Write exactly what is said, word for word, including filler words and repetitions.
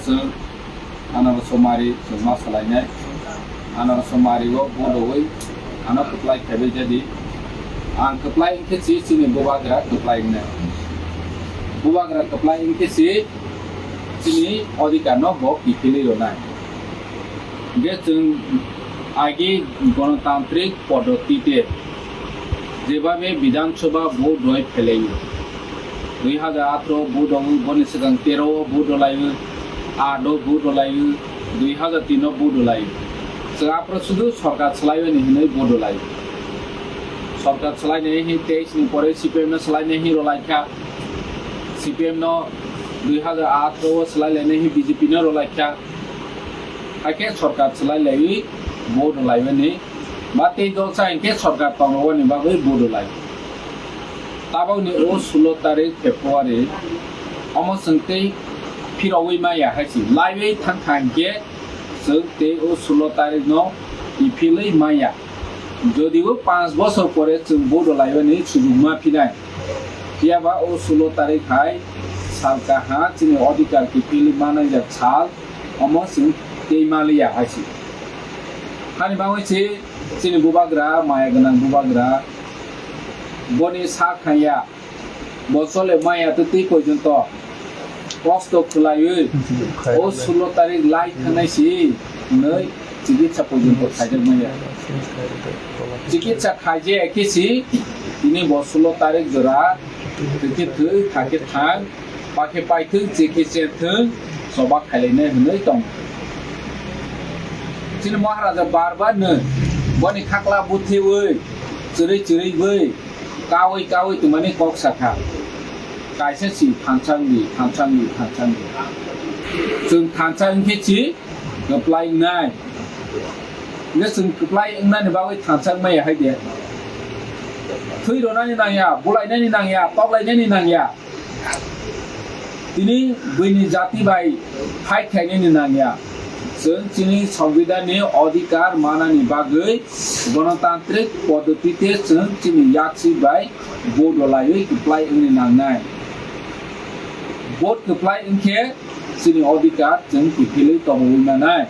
Chwng anarosomari chwng ma salainai. Anarosomari o bodowi ano kwplai khaibai jadi. Ang kwplai wngkhe si chini bubagra kwplai wngnai. Bubagra kwplai wngkhe si chini odhikar no bo kiphilwi rwnai. Hingkhe chwng agi gonotantrik poddotite jebabe Bidhan Sabha vote roi phelaio. Dui hajar atro vote roi, boni swkang tero o vote rolaio, aat o vote rolaio, dui hajar tin o vote rolaio. Chwng aphro sudu sorkar swlaiwi ni hinwi vote rolaio. Sorkar swlainai hi teis ni pore C P M no swlainai hi rolaikha. C P M no dui hajar atro o swlailainai hi B J P no rolaikha. Haikhe sorkar swlailaiwi vote rolaimani ba tei dol sa hinkhe sorkar tongrogoni bagwi vote rwlai. Tabokni o sulo tarik February omo chwng tei phirogwi maya hai se laiwi thang thang khe chwng tei o sulo tarikno kiphilwi maya. Jodibo panch bosor pore chwng vote rwlaimani sujuk ma phinai. Phiyaba o sulo tarik hai sal kaha chini odhikar kiphilwi manai jak sal omo chwng tei maliya hai se. Hani bagwi se chini bubagra, maya gwnang bubagra, boni sa khaya, bo chole maya tei twi poijonto kosto khwlaiwi o sulo tarik lai thangnai se hwnwi chikitsa poijonto khaijak maya. Chikitsa khaijaya khe se tini bo sulo tarik jora twi khe thwi, thang khe thang, pa khe paithwng, che khe chethwng, choba khailainai hwnwi tong. Chini Maharaja bar bar no boni khakla buthiwi chwrwi chwrwi bai kawi kawi tongmani kok sakha. Kaisa si thansa wngdi, thansa wngdi, thansa wngdi. Chwng thansa wngkhe si kwplai wngnai. Hingkhe chwng kwplai wngnani bagwi thansa wngmaya hai de. Thwi rwnani nangya, bulainani nangya, toklainani nangya. Tini buini jati bai fight khainani nangya. Chwng chini Songbidanni odhikar manani bagwi gonotantrik poddotite chwng chini yaksi bai vote rwlaiwi kwplai wngni nangnai. Vote kwplai wngkhe chini odhikar chwng kiphilwi tongwi manai.